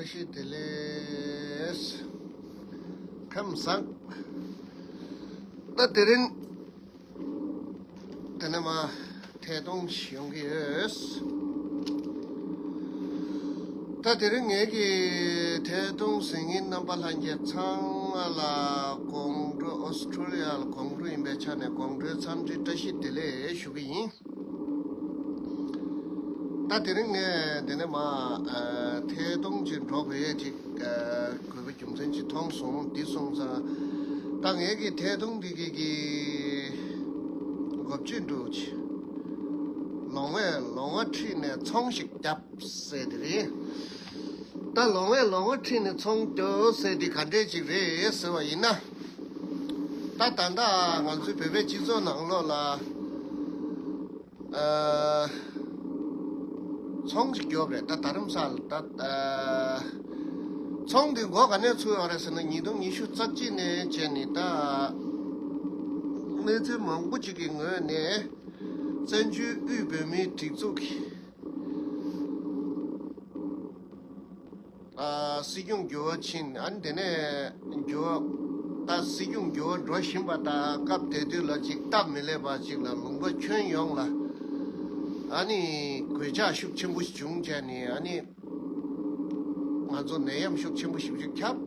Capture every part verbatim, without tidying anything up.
ཤི་དེ་ལས་ཁམས་བཟང་། ད་དེ་རིང་དེ་ནས་མ་ཐད་གཏོང་ཞིག་ཡོང་གི་ཡོད། ད་དེ་རིང་ངེད་ཀྱི་ཐད་གཏོང་གཟིགས་མཁན་རྣམ་པ་ལྷན་རྒྱས་ཚང་མ་ལ་དགོང་དྲོ། ཨོ་སི་ཁྲུ་ལི་ཡ་ལ་དགོང་དྲོ་ཡིན་པའི་ཆ་ནས་དགོང་དྲོའི་འཚམས་འདྲི་བཀྲ་ཤིས་བདེ་ལེགས་ཞུ་གི་ཡིན། ད་དེ་རིང་ངས་འདི་ནས་མ་ཨ་ཐད་གཏོང་ཅིག་འགྲོ་དགོས་ཡས་ཅིག་ཨ་དགོས་པ་རྒྱུ་མཚན་ཅིག་མཐོང་སོང་། འདི་སོང་ཙང་ད་ངས་ཀྱི་ཐད་གཏོང་འདི་གི་གི་འགོ་བརྗོད་འགྲོ་ཅིག་ལོང་བས་ལོང་བ་ཁྲིད་ནས་ཚོང་ཞིག་བརྒྱབ་ཟེར་དེ་རེད། ད་ལོང་བས་ལོང་བ་ཁྲིད་ནས་ཚོང་རྒྱོབ་ཟེར་དེ་ག་འདྲས་ཅིག་རེད་ཟེར་བ་ཡིན་ན། ད་ད་ལྟ་ང་ཚོའི་བོད་པའི་སྤྱི་ཚོགས་ནང་ལོགས་ལ། ཨ། ཚོང་ཅིག་རྒྱོབ་རེད། ད་རྡ་རམ་ས་ལ་ད་ཨ། ཚོང་འདི་འགོ་ག་ནས་ཚུགས་ཡོད་རེད་ཟེར་ན། ཉིས་སྟོང་ཉི་ཤུ་རྩ་གཅིག་ནས་བྱས་ནས་ད་གནས་ཚུལ་མང་པོ་ཅིག་གི་ངོས་ནས་བཙན་བྱོལ་དབུས་བོད་མིའི་སྒྲིག་འཛུགས་ཀྱི་ཨ། སྲིད་སྐྱོང་འགྱུར་བ་ཕྱིན། ཨ་ནི་དེ་ནས་འགྱུར་བ། ད་སྲིད་སྐྱོང་འགྱུར་བ་འགྲོ་བཞིན་པ་དང་། སྐབས་དེ་དུས་ལ་ཅིག་སྟབས་མི་ལེགས་པ་ཅིག་ལ་ལུང་པ་ཁྱོན་ཡོངས་ལ་ཨ་ནི་གོད་ཆག་ཤུགས་ཆེན་པོ་ཞིག་བྱུང་བྱས་ནས། ཨ་ནི་ང་ཚོ་ནད་ཡམས་ཤུགས་ཆེན་པོ་ཞིག་ཅིག་ཁྱབ།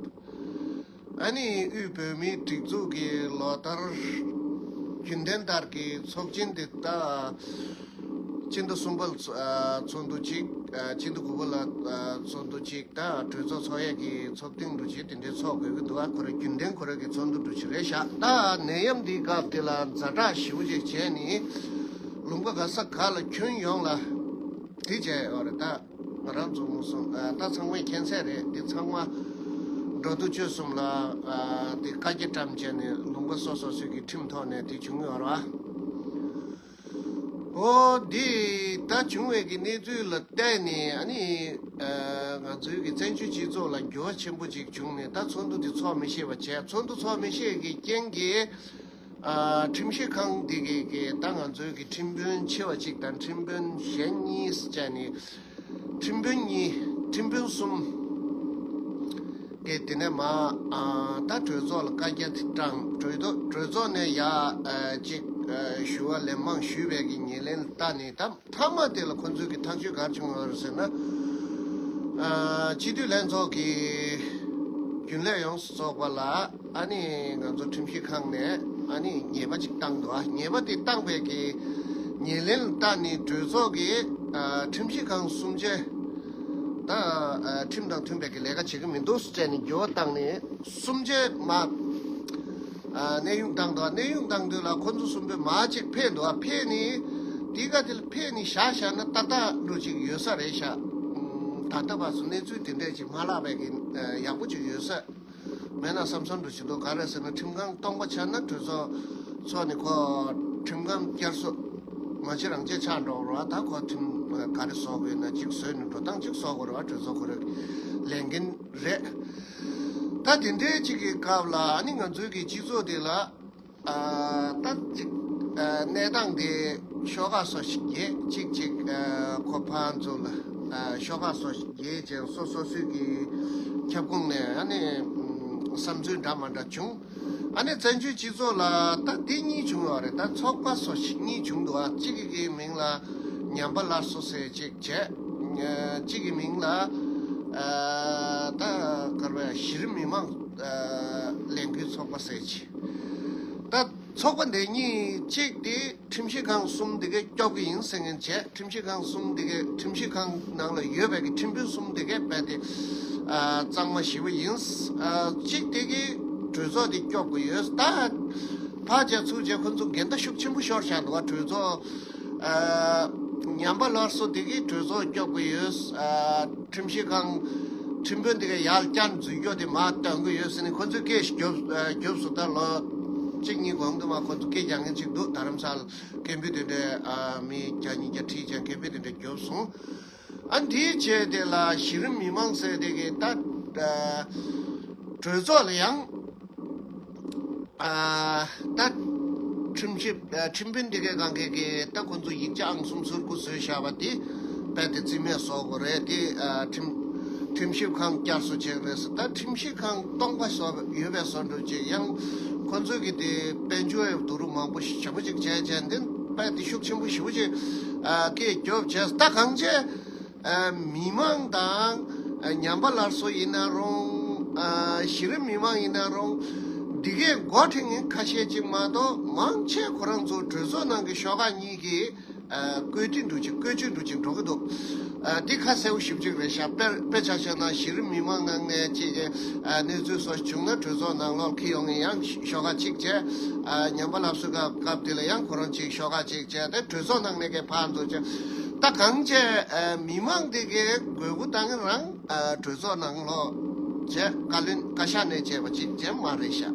ཨ་ནི་དབུས་བོད་མིའི་སྒྲིག་འཛུགས་ཀྱི་ལོ་ལྟར་རྒྱུན་ལྡན་ལྟར་གྱི་ཚོགས་ཆེན་དེ་ད་སྤྱི་ཟླ་གསུམ་པ་ལ་ཚོགས་འདུ་གཅིག་ཨ། སྤྱི་ཟླ་དགུ་པ་ལ་ཨ་ཚོགས་འདུ་གཅིག་ད་གྲོས་ཚོགས་ཚོགས་ཡས་ཀྱི་ཚོགས་ཐེངས་འདྲ་ཅིག་དེ་འདྲའི་ཚོགས་དགོས་ཀྱི་འདུག་ཨ། ཁོ་རང་རྒྱུན་ལྡན་ཁོ་རང་གི་ཚོགས་འདུ་འདྲ་ཅིག་རེད་ཤག་ད་ནད་ཡམས་འདིའི་སྐབས་དེ་ལ་ཛ་དྲག་ཞེ་པོ་ཅིག་བྱས་ནས་ལུང་པ་ག་ས་ག་ལ་ཁྱོན་ཡོངས་ལ་དེ་བྱས་ཡོད་རེད། ད་ང་རང་ཚོ་མུ་སོང་ཨ། ད་ཚང་མས་མཁྱེན་གསལ་རེད། འདི་ཚང་མ་འགྲོ་འདུག་སྤྱོད་གསུམ་ལ་ཨ་དེ་བཀའ་རྒྱ་བཀྲམ་བྱས་ནས་ལུང་པ་སོ་སོ་སོའི་གི་ཁྲིམས་ཐོག་ནས་དེ་བྱུང་ཡོད་རེད་བ། ཨོ་འདི་ད་བྱུང་བའི་གི་གནས་ཚུལ་ལ་བལྟས་ནས། ཨ་ནི་ཨ་ང་ཚོའི་གི་བཙན་བྱོལ་སྤྱི་ཚོགས་ལ་འགྱུར་བ་ཆེན་པོ་ཅིག་བྱུང་ནས། ད་ཚོགས་འདུ་འདི་ཚོགས་མི་ཤེས་པ་བྱས། ཚོགས་འདུ་ཚོགས་མི་ཤེས་ཀྱི་རྐྱེན་གྱིས་ཨ་ཁྲིམས་ཞིབ་ཁང་འདི་གི་གི་ད་ང་ཚོའི་གི་ཁྲིམས་དཔོན་ཆེ་བ་གཅིག་དང་ཁྲིམས་དཔོན་གཞན་གཉིས་བྱས་ནས། ཁྲིམས་དཔོན་གཉིས། ཁྲིམས་དཔོན་གསུམ་གྱིས་དེ་ནས་མ་ཨ་ད་གྲོས་ཚོགས་ལ་བཀའ་རྒྱ་དེ་དྲངས། གྲོས་ཚོགས་གྲོས་ཚོགས་ནས་ཡ་ཨ་ཅིག་ཨ་ཞུ་བ་ལན་མང་ཞུས་པའི་གི་ཉེར་ལེན་ལ་བལྟས་ནས། ད་མཐའ་མ་དེ་ལ་ཁོ་ཚོས་གི་ཐག་གཅོད་ག་རེ་བྱུང་ཡོད་རེད་ཟེར་ན། ཨ་སྤྱི་འཐུས་ལྷན་ཚོགས་ཀྱི་རྒྱུན་ལས་ཡོངས་སུ་རྫོགས་པ་ལ། ཨ་ནི་ང་ཚོ་ཁྲིམས་ཞིབ་ཁང་ནས་ཨ་ནི་ཉེས་པ་ཅིག་བཏང་འདུག་ཨ་ཉེས་པ་དེ་བཏང་པའི་གི་ཉེར་ལེན་ལ་བལྟས་ནས་གྲོས་ཚོགས་ཀྱིས་ཨ་ཁྲིམས་ཞིབ་ཁང་གསུམ་ཆ་ད་ཨ་ཁྲིམས་དང་མཐུན་པའི་གི་ལས་ཀ་བྱེད་ཀྱི་མི་འདུག་ཟེར་ནས་འགྱུར་བ་བཏང་ནས། གསུམ་ཆ་མ་ཨ་གནས་དབྱུང་བཏང་འདུག་གནས་དབྱུང་བཏང་དུས་ལ་ཁོ་ཚོ་གསུམ་པོས་མ་ཅིག་ཕེབས་འདུག་ཨ་ཕེབས་ནས་དེ་ག་དེ་ལ་ཕེབས་ནས་བཞག་བཞག་ན་ཏག་ཏག་འདྲ་ཅིག་ཡོད་ས་རེད་ཤག་ད་ལྟ་བར་སུ་གནས་ཚུལ་དེ་འདྲས་ཅིག་མ་ལྷག་པའི་གི་ཨ་ཡག་པོ་ཅིག་ཡོད་ས་མེད་ན་བསམ་བསམ་འདྲ་ཞིག་འདུག་ག་རེ་ཟེར་ན། ཁྲིམས་ཁང་སྟོང་པ་ཆགས་ན་གྲོས་ཚོགས་ཚོགས་ནས་ཁོ་ཁྲིམས་ཁང་བསྐྱར་གསོ་མ་བྱེད་རང་བྱེད་ཆགས་འགྲོ་རོགས། ད་ཁོ་ཁྲིམས་ག་རེ་བཟོ་དགོས་ན་ཅིག་བཟོས་ནས་འགྲོ་སྟངས་ཅིག་བཟོ་དགོས་རོགས། གྲོས་ཚོགས་ཁོ་རང་ལས་འགན་རེད། ད་དེ་འདྲའི་ཅིག་གི་སྐབས་ལ་ཨ་ནི་ང་ཚོའི་གི་སྤྱི་ཚོགས་དེ་ལ་ཨ་ད་ཅིག་ཨ་གནས་སྟངས་དེ་ཤོག་ཁག་སོ་བཞི་བརྒྱད་ཅིག་ཅིག་ཨ་ཁོ་ཕར་ཚུར་ལ་ཨ་ཤོག་ཁག་སོ་བཞི་བརྒྱད་ཅན་སོ་སོ་སོའི་གི་ཁྱབ་ཁོངས་ནས་ཨ་ནི་ཨམ་བསམ་ཚུལ་འདྲ་མ་འདྲ་བྱུང་། ཨ་ནི་བཙན་བྱོལ་སྤྱི་ཚོགས་ལ་ད་འདི་གཉིས་བྱུང་ཡོད་རེད། ད་ཚོགས་པ་སོ་བཞི་གཉིས་བྱུང་འདུག་ཨ་གཅིག་གི་མིང་ལ་ཉམས་པ་སླར་གསོ་ཟེར་གཅིག་བྱས། ཨ་གཅིག་གི་མིང་ལ་ཨ་ད་ག་རེ་བས་གཞི་རིམ་མི་མང་ཨ་ལས་འགུལ་ཚོགས་པ་ཟེར་གཅིག་ད་ཚོགས་པ་འདི་གཉིས་གཅིག་དེ་ཁྲིམས་ཞིབ་ཁང་གསུམ་འདི་གས་སྐྱོབ་ཀྱི་ཡིན་ཟེར་མཁན་བྱས། ཁྲིམས་ཞིབ་ཁང་གསུམ་འདི་གས་ཁྲིམས་ཞིབ་ཁང་ནང་ལ་ཡོད་པའི་གི་ཁྲིམས་དཔོན་གསུམ་འདི་གས་རྦད་དེ་ཨ་གཙང་མ་ཞེ་པོ་ཡིན། ཨ་གཅིག་དེ་གི་གྲོས་ཚོགས་དེ་སྐྱོབ་དགོས་ཡོད། ད་ཕར་བྱས་ཚུར་བྱས་ཁོ་ཚོ་འགལ་ཟླ་ཤུགས་ཆེན་པོ་ཤོར་བཞག་འདུག་བ། གྲོས་ཚོགས་ཨ་ཉམས་པ་སླར་གསོ་དེ་གི་གྲོས་ཚོགས་སྐྱོབ་དགོས་ཡོད། ཨ་ཁྲིམས་ཞིབ་ཁང་ཁྲིམས་དཔོན་དེ་གས་ཡར་བསྐྱར་འཛུལ་རྒྱུ་དེ་མར་གཏོང་གི་ཡོད་ཟེར་ནས་ཁོ་ཚོས་སྐད་ཞིག་རྒྱོབ་ཨ་རྒྱོབ་སོང་། ད་ལོ་གཅིག་གཉིས་གོང་དུ་མར་ཁོ་ཚོ་སྐད་རྒྱག་མཁན་ཅིག་འདུག་རྡ་རམ་ས་ལ་སྐད་འབོད་དེ་འདྲའི་ཨ་མི་བརྒྱ་ཉིས་བརྒྱ་ཁྲིད་ཅིག་སྐད་འབོད་དེ་འདྲ་རྒྱོབ་སོང་། ཨ་འདིའི་རྗེས་དེ་ལ་གཞི་རིམ་མི་མང་ཟེར་དེ་གི་ད་ཨ་གྲོས་ཚོགས་ལ་ཡང་ཨ་ད་ཁྲིམས་ཞིབ་ཨ་ཁྲིམས་དཔོན་དེ་གའི་སྒང་གའི་གི་ད་ཁོ་ཚོ་ཡིག་ཆ་ཨང་གསུམ་ཟུར་དགུ་བཟོས་བཞག་པ་དེ་རྦད་དེ་རྩིས་མེད་བཟོ་དགོས་རེད། དེ་ཨ་ཁྲིམས་ ཁྲིམས་ཞིབ་ཁང་བསྐྱར་གསོ་བྱས་རེད་ཟེར། ད་ཁྲིམས་ཞིབ་ཁང་སྟོང་པ་བཟོ་ཡོད་པའི་བཟོ་འདྲ་ཅིག་ཡང་ཁོ་ཚོས་ཀྱི་དེ་དཔལ་འབྱོར་བསྡུ་རུབ་མང་པོ་ཞེ་པོ་ཅིག་བྱས་བྱས་འདི་དཔེ་དེ་ཤུགས་ཆེན་པོ་ཞེ་པོ་ཅིག་ཨ་སྐད་རྒྱོབ་བྱས། ད་གང་བྱས་ཨ་མི་མང་དང་ཨ་ཉམས་པ་སླར་གསོ་ཡིན་ན་རུང་ཨ་གཞི་རིམ་མི་མང་ཡིན་ན་རུང་འདི་གའི་འགོ་ཁྲིད་མཁན་ཁ་ཤས་ཅིག་མ་གཏོགས་མང་ཆེ་ཁོ་རང་ཚོ་གྲོས་ཚོགས་ནང་གི་ཤོག་ཁག་གཉིས་ཀྱི་ཨ་བཀོད་སྒྲིག་འགྲོ་ཅིག་བཀོད་སྤྱོད་འགྲོ་ཅིག་འགྲོ་གི་འདུག་ཨ་འདི་ཁ་གསལ་པོ་ཞིབ་ཅིག་རེད་ཤག་དཔེ་དཔེ་ཆ་བཞག་ན་གཞི་རིམ་མི་མང་ནང་ནས་ཅིག་གི་ཨ་གནས་ཚུལ་སོགས་བྱུང་ན་གྲོས་ཚོགས་ནང་ལོགས་ཁྱེར་ཡོང་ངེས་ཡང་ཤོག་ཁག་གཅིག་བྱས། ཨ་ཉམས་པ་སླར་གསོའི་སྐབས་སྐབས་དེ་ལ་ཡང་ཁོ་རང་གཅིག་ཤོག་ཁག་གཅིག་བྱས་ཏེ་གྲོས་ཚོགས་ནང་ནས་གི་ཕར་འགྲོ་བྱས། ད་གང་བྱས་ཨ་མི་མང་དེ་གའི་དགོས་མཁོ་དང་རང་ཨ་གྲོས་ཚོགས་ནང་ལོགས་བྱས་བཀའ་བློན་བཀའ་ཤག་ནས་བྱས་པ་ཅིག་བྱས་མ་རེད་ཤག་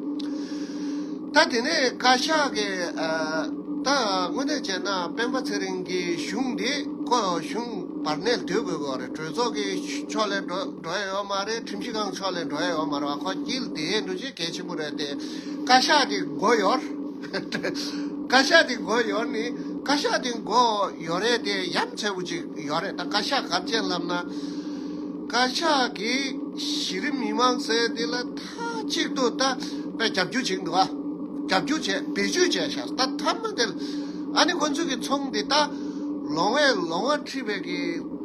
ད་དེ་ནས་བཀའ་ཤག་གི་ཨ་ད་དངོས་གནས་བྱས་ན་སྤེན་པ་ཚེ་རིང་གི་གཞུང་འདི་ཁོ་གཞུང་བར་གནས་སྡོད་དགོས་དགོས་རེད། གྲོས་ཚོགས་ཀྱི་ཕྱོགས་ལས་འགྲོ་འགྲོ་ཡ་ཡོད་མ་རེད། ཁྲིམས་ཞིབ་ཁང་ཕྱོགས་ལས་འགྲོ་ཡ་ཡོད་མ་རེད་བ། ཁོ་དཀྱིལ་དེ་འགྲོ་ཅིག་གལ་ཆེན་པོ་རེད་དེ། བཀའ་ཤག་དེ་མགོ་ཡོར། བཀའ་ཤག་དེ་མགོ་ཡོར་ནི་བཀའ་ཤག་དེ་མགོ་ཡོར་རེད་དེ་ཡ་མཚན་པོ་ཅིག་ཡོད་རེད། ད་བཀའ་ཤག་ག་རེ་བྱས་ལབ་ན། བཀའ་ཤག་གིས་གཞི་རིམ་མི་མང་ཟེར་དེ་ལ་མཐའ་གཅིག་ཏུ་ད་དཔེ་རྒྱབ་སྐྱོར་བྱེད་འདུག་ཨ། རྒྱབ་སྐྱོར་བྱས་བེད་སྤྱོད་བྱས་ཤག་ད་མཐའ་མ་དེ་ལ་ཨ་ནི་ཁོ་ཚོ་གི་ཚོང་དེ་ད་ལོང་བས་ལོང་བ་ཁྲིད་པའི་གི་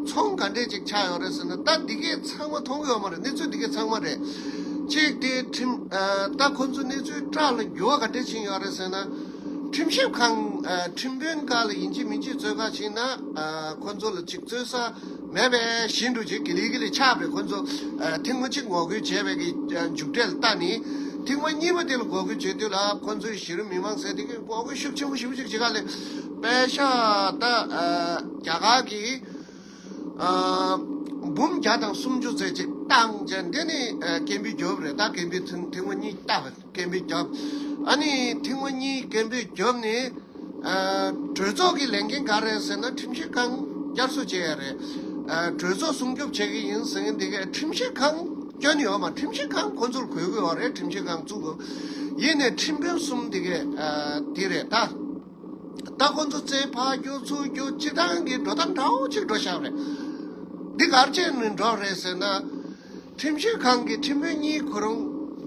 ཚོང་ག་འདྲས་ཅིག་ཆགས་ཡོད་རེད་ཟེར་ན། ད་འདི་གས་ཚང་མ་མཐོང་གི་ཡོད་མ་རེད། གནས་ཚུལ་འདི་གས་ཚང་མ་རེད། གཅིག་དེ་ཁྲིམས་ཨ་ད་ཁོ་ཚོ་གནས་ཚུལ་བསྒྲགས་ལ་འགྱུར་བ་ག་འདྲས་ཕྱིན་ཡོད་རེད་ཟེར་ན། ཁྲིམས་ཞིབ་ཁང་ཨ་ཁྲིམས་དཔོན་སྒང་ལ་ཡིན་གཅིག་མིན་གཅིག་བཙོན་ཁང་ཕྱིན་ན་ཨ་ཁོ་ཚོ་ལ་གཅིག་བཙོན་ས་མེད་པའི་བཞིན་དུ་ཅིག་གི་ལི་གི་ལི་ཆགས་པའི་ཁོ་ཚོ་ཨ་ཐེངས་མ་གཅིག་ངོ་རྒོལ་བྱས་པའི་གི་ཨ་མཇུག་འབྲས་ལ་ལྟ་ནི། ཐེངས་མ་གཉིས་པ་དེ་ལ་ངོ་རྒོལ་བྱེད་དུས་ལ་ཁོ་ཚོའི་གཞི་རིམ་མི་མང་ཟེར་དེ་གི་ངོ་རྒོལ་ཤུགས་ཆེན་པོ་ཞེ་པོ་ཅིག་བྱེད་ག་ལས་པད་ཤག་ད་ཨ་རྒྱ་གར་གི་ཨ་འབུམ་བརྒྱ་དང་སུམ་ཅུ་ཙམ་ཅིག་བཏང་བྱས་འདི་ནི་ཨ་སྐད་འབོད་རྒྱོབ་རེད། ད་སྐད་འབོད་ཐེངས་ཐེངས་མ་གཉིས་བཏང་བ། སྐད་འབོད་རྒྱོབ། ཨ་ནི་ཐེངས་མ་གཉིས་སྐད་འབོད་རྒྱོབ་ནས་ཨ་གྲོས་ཚོགས་ཀྱི་ལས་འགན་ག་རེ་ཟེར་ན་ཁྲིམས་ཞིབ་ཁང་བསྐྱར་གསོ་བྱེད་ཡ་རེད། ཨ་གྲོས་ཚོགས་སྲུང་སྐྱོབ་བྱེད་ཀྱི་ཡིན་ཟེར་མཁན་དེ་གས་ཁྲིམས་ཞིབ་ཁང་སྐྱོན་ཡོད་མ། ཁྲིམས་ཞིབ་ཁང་ཁོ་ཚོར་གོ་གི་ཡོད་རེད། ཁྲིམས་ཞིབ་ཁང་བཙུགས་དགོས་ཡིན་ནས་ཁྲིམས་དཔོན་གསུམ་དེ་གས་ཨ་དེ་རེད་ད། ད་ཁོ་ཚོ་རྩེ་ཕར་རྒྱུག་ཚུར་རྒྱུག་སྤྱི་བཏང་གི་འགྲོ་སྟངས་འདྲ་བོ་ཅིག་འགྲོ་བཞག་རེད། འདི་ག་རེ་བྱས་ནས་འགྲོ་རེད་ཟེར་ན། ཁྲིམས་ཞིབ་ཁང་གི་ཁྲིམས་དཔོན་གཉིས་ཁོ་རང་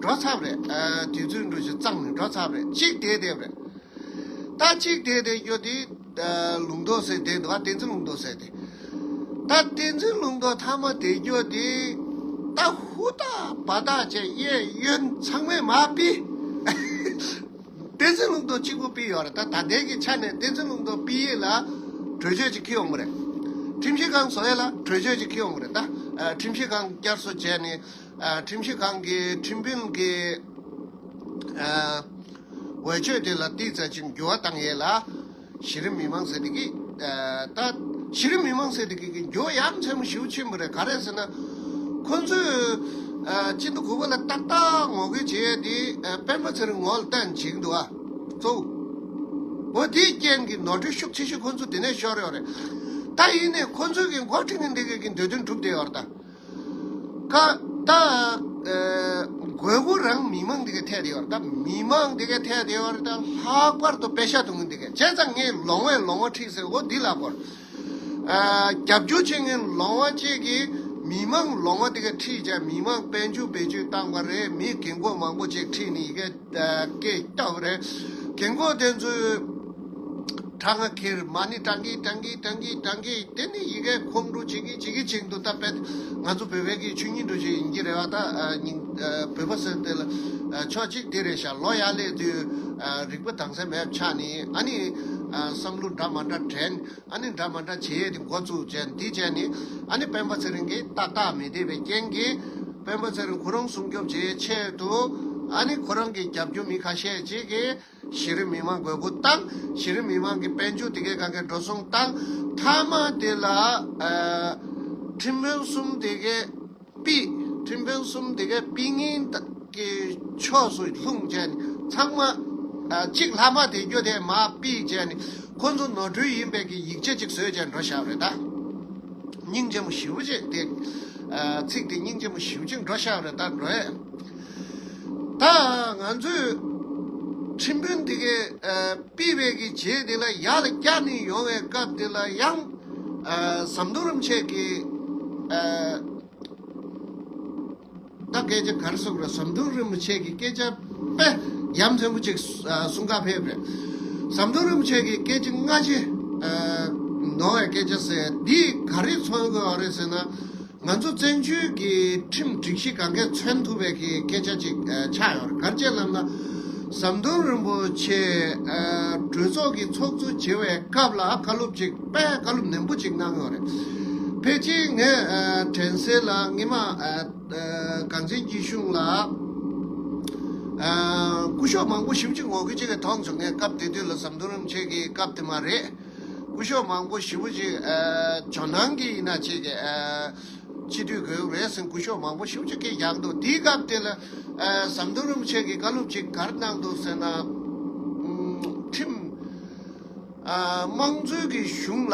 འགྲོ་ཚར་རེད། ཨ་དུས་ཚོད་འགྲོ་ཞིག་གཙང་ནས་འགྲོ་ཚར་རེད། གཅིག་དེ་དེ་རེད། ད་གཅིག་དེ་དེ་རྒྱུ་དེ་ཨ་ལུང་རྟོགས་ཟེར་དེ་འདུག་ཨ། བསྟན་འཛིན་ལུང་རྟོགས་ཟེར་དེ། ད་བསྟན་འཛིན་ལུང་རྟོགས་མཐའ་མ་དེ་རྒྱུ་དེ་ད་ཧུར་ཐག་འབད་ཐག་བྱས་གཡས་གཡོན་ཚང་མས་མར་ཕུད། བསྟན་འཛིན་ལུང་རྟོགས་གཅིག་པུ་ཕུད་ཡོད་རེད། ད་ད་ལྟའི་གི་ཆ་ནས་བསྟན་འཛིན་ལུང་རྟོགས་ཕུད་ཡས་ལ་གྲོས་ཆོད་ཅིག་འཁྱེར་ཡོང་གི་རེད། ཁྲིམས་ཞིབ་ཁང་བཟོ་ཡས་ལ་གྲོས་ཆོད་ཅིག་འཁྱེར་ཡོང་གི་རེད། ད་ཨ་ཁྲིམས་ཞིབ་ཁང་བསྐྱར་གསོ་བྱས་ནས་ཨ་ཁྲིམས་ཞིབ་ཁང་གི་ཁྲིམས་དཔོན་གྱི་ཨ་འོས་ཆོས་དེ་ལ་ཏིག་ཙམ་ཅིག་འགྱུར་བ་བཏང་ཡས་ལ། གཞི་རིམ་མི་མང་ཟེར་དེ་གི་ཨ་ད་གཞི་རིམ་མི་མང་ཟེར་དེ་གི་གི་འགྱུར་ཡ་མཚན་མོ་ཞེ་པོ་ཕྱིན་པ་རེད། ག་རེ་ཟེར་ན། ཁོ་ཚོས་ཨ་སྤྱི་ཟླ་དགུ་པ་ལ་ཏག་ཏག་ངོ་རྒོལ་བྱེད་ཡས་དེ་ཨ་སྤེན་པ་ཚེ་རིང་ངོ་ལ་བསྟན་བྱེད་ཀྱི་འདུག་ཨ། གཙོ་བོ་དེའི་རྐྱེན་གྱིས་ནོར་འཁྲུལ་ཤུགས་ཆེ་ཤོས་ཁོ་ཚོ་དེ་ནས་ཤོར་ཡོད་རེད། ད་ཡིན་ནའི་ཁོ་ཚོས་གི་འགོ་ཁྲིད་མཁན་དེ་གི་གི་འདོད་དོན་གྲུབ་བསྡད་ཡོད་རེད་ད། ཀ་ད་ཨ་དགོས་མཁོ་རང་མི་མང་དེ་གའི་ཐད་དེ་ཡོད་རེད། ད་མི་མང་དེ་གའི་ཐད་དེ་ཡོད་རེད། ད་ལྷག་པར་དུ་པད་ཤག་གཏོང་མཁན་དེ་གའི་བྱས་ཙང་ངས་ལོང་བས་ལོང་བ་ཁྲིད་ཟེར་འོ་འདི་ལ་གོ་ཨ་རྒྱབ་སྐྱོར་བྱེད་མཁན་ལོང་བ་གཅིག་གིས་མི་མང་ལོང་བ་དེ་གའི་ཁྲིད་བྱས་མི་མང་དཔལ་འབྱོར་བེད་སྤྱོད་བཏང་བ་རེད། མི་རྒན་གོག་མང་པོ་ཅིག་ཁྲིད་ནས་ཡི་གེ་སྐད་བཏབ་རེད། རྒན་གོག་དེ་ཚོས་གྲངས་ཁེར་མ་ཎི་བགྲང་གི་བགྲང་གི་བགྲང་གི་བགྲང་གི་དེ་ནི་ཡི་གེ་ཁོང་ཁྲོ་བྱེད་ཀྱི་བྱེད་ཀྱི་བྱེད་འདུག་ད་དཔེ་ང་ཚོ་བོད་པའི་གི་ཆོས་ཉིད་འགྲོ་བཞིན་ཡིན་གྱི་རེད་བ། ད་ཨ་ཉིན་ཨ་བོད་པ་ཟེར་དེ་ལ་ཨ་ཕྱོགས་གཅིག་དེ་རེད་ཤག་ལོ་ཡར་སླེབས་དུས་ཨ་རིག་པ་དྭངས་གསལ་མེད་པ་ཆགས་ནི་ཨ་ནི་ཨ་བསམ་བློ་འདྲ་མ་འདྲ་དྲན་ཨ་ནི་འདྲ་མ་འདྲ་བྱེད་ཡས་དེ་འགོ་བཙུགས་བྱས་འདི་བྱས་ནི་ཨ་ནི་སྤེན་པ་ཚེ་རིང་གིས་ཏག་ཏག་མི་བདེ་བའི་རྐྱེན་གྱིས་སྤེན་པ་ཚེ་རིང་ཁོ་རང་སྲུང་སྐྱོབ་བྱེད་ཆེད་དུ་ཨ་ནི་ཁོ་རང་གི་རྒྱབ་སྐྱོར་མི་ཁ་ཤས་ཅིག་གིས་གཞི་རིམ་མི་མང་དགོས་མཁོ་བཏང་། གཞི་རིམ་མི་མང་གི་དཔལ་འབྱོར་དེ་གའི་གང་གའི་འགྲོ་སོང་བཏང་། མཐའ་མ་དེ་ལ་ཨ་ཁྲིམས་དཔོན་གསུམ་དེ་གའི་ཕུད། ཁྲིམས་དཔོན་གསུམ་དེ་གའི་ཕུད་མཁན་གྱི་ཕྱོགས་སུ་ལྷུང་བྱས་ནས་ཚང་མ་ཨ་གཅིག་ལྷག་མ་དེ་རྒྱུ་དེ་མར་ཕུད་བྱས་ནས་ཁོ་ཚོ་ནོར་འཁྲུལ་ཡིན་པའི་གི་ཡིག་ཆ་ཅིག་བཟོས་བྱས་འགྲོ་བཞག་རེད་ད། སྙིང་རྗེ་མོ་ཞེ་པོ་ཅིག་དེ་ཨ་ཚིག་དེ་སྙིང་རྗེ་མོ་ཞེ་པོ་ཅིག་འགྲོ་བཞག་རེད་ད་འགྲོ་ཡས། ད་ང་ཚོས་ཁྲིམས་དཔོན་དེ་གའི་ཨ་ཕུད་པའི་གི་རྗེས་དེ་ལ་ཡར་ལ་བསྐྱར་ནས་ཡོང་བའི་སྐབས་དེ་ལ་ཡང་ཨ་ཟམ་གདོང་རིན་པོ་ཆེ་གི་ཨ་ སྐད་ཆ་ག་རེ་གསུངས་རེད། ཟམ་གདོང་རིན་པོ་ཆེ་གི་སྐད་ཆ་དཔེ་ཡ་མཚན་པོ་ཅིག་ཨ་གསུང་ག་ཕེབས་རེད། ཟམ་གདོང་རིན་པོ་ཆེ་གི་སྐད་ཆ་སྔ་ཕྱི་ཨ་ནོར་བའི་སྐད་ཆ་ཟེར་འདི་ག་རེ་མཚོན་དགོས་པ་རེད་ཟེར་ན། ང་ཚོ་བཙན་བྱོལ་གྱི་ཁྲིམས་སྒྲིག་གཞི་སྒང་གས་མཚོན་ཐུབ་པའི་གི་སྐད་ཆ་ཅིག་ཨ་ཆགས་ཡོད་རེད། ག་རེ་བྱས་ལབ་ན། ཟམ་གདོང་རིན་པོ་ཆེ་ཨ་གྲོས་ཚོགས་ཀྱི་ཚོགས་གཙོ་བྱེད་པའི་སྐབས་ལ་བཀའ་སློབ་ཅིག་དཔེ་བཀའ་སློབ་ནན་པོ་ཅིག་གནང་ཡོད་རེད། ཕལ་ཆེར་ངས་ཨ་དྲན་གསལ་ལ་སྔོན་མ་ཨ་ཨ་གངས་ཅན་སྐྱིད་གཤོངས་ལ་ཨ་སྐུ་ཞབས་མང་པོ་ཞེ་པོ་ཅིག་ངོ་རྒོལ་བྱེད་མཁན་མཐོང་བྱུང་། ངས་སྐབས་དེ་དུས་ལ་ཟམ་གདོང་རིན་པོ་ཆེ་གི་སྐབས་དེ་མ་རེད། སྐུ་ཞབས་མང་པོ་ཞེ་པོ་ཅིག་ཨ་ཇོ་ནང་གི་ཡིན་ན་ཅིག་ཨ་སྤྱི་འཐུས་དགོས་རེད་ཟེར་སྐུ་ཞབས་མང་པོ་ཞེ་པོ་ཅིག་སྐད་རྒྱག་འདུག་དེའི་སྐབས་དེ་ལ་ཨ་ཟམ་གདོང་རིན་པོ་ཆེ་གིས་བཀའ་སློབ་ཅིག་ག་རེ་གནང་འདུག་ཟེར་ན། ཨུམ་ཁྲིམས་ཨ་དམངས་གཙོའི་གི་གཞུང་ལ་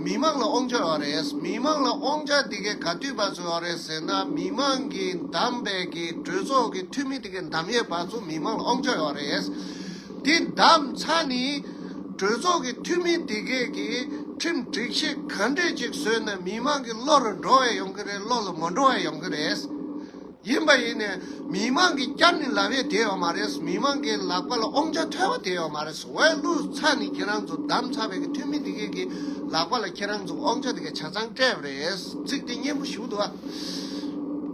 མི་མང་ལ་དབང་ཆ་ཡོད་རེད། མི་མང་ལ་དབང་ཆ་དེ་གའི་ག་དུས་བར་དུ་ཡོད་རེད་ཟེར་ན། མི་མང་གིས་བདམས་པའི་གི་གྲོས་ཚོགས་ཀྱི་འཐུས་མི་དེ་གའི་བདམས་ཡས་བར་དུ་མི་མང་ལ་དབང་ཆ་ཡོད་རེད། དེ་བདམས་ཚར་ནི་གྲོས་ཚོགས་ཀྱི་འཐུས་མི་དེ་གས་ཀྱིས་ཁྲིམས་སྒྲིག་གཞི་ག་འདྲས་ཅིག་བཟོས་ན་མི་མང་གི་བློ་ལ་འགྲོ་བས་ཡོང་གི་རེད། བློ་ལ་མ་འགྲོ་བས་ཡོང་གི་རེད། ཡིན་པ་ཡིན་ནས་མི་མང་གིས་བསྐྱར་ནས་ལབ་ཡས་དེ་ཡོད་མ་རེད། མི་མང་གི་ལག་པ་ལ་དབང་ཆ་ཐོབ་པ་དེ་ཡོད་མ་རེད། འོས་བླུགས་ཚར་ནས་ཁྱེད་རང་ཚོ་བདམས་ཚར་བའི་གི་འཐུས་མི་དེ་གས་ཀྱི་ལག་པ་ལ་ཁྱེད་རང་ཚོ་དབང་ཆ་དེ་གས་ཆ་ཚང་སྤྲད་པ་རེད། ཚིག་དེ་སྙན་པོ་ཞིག་འདུག་ཨ།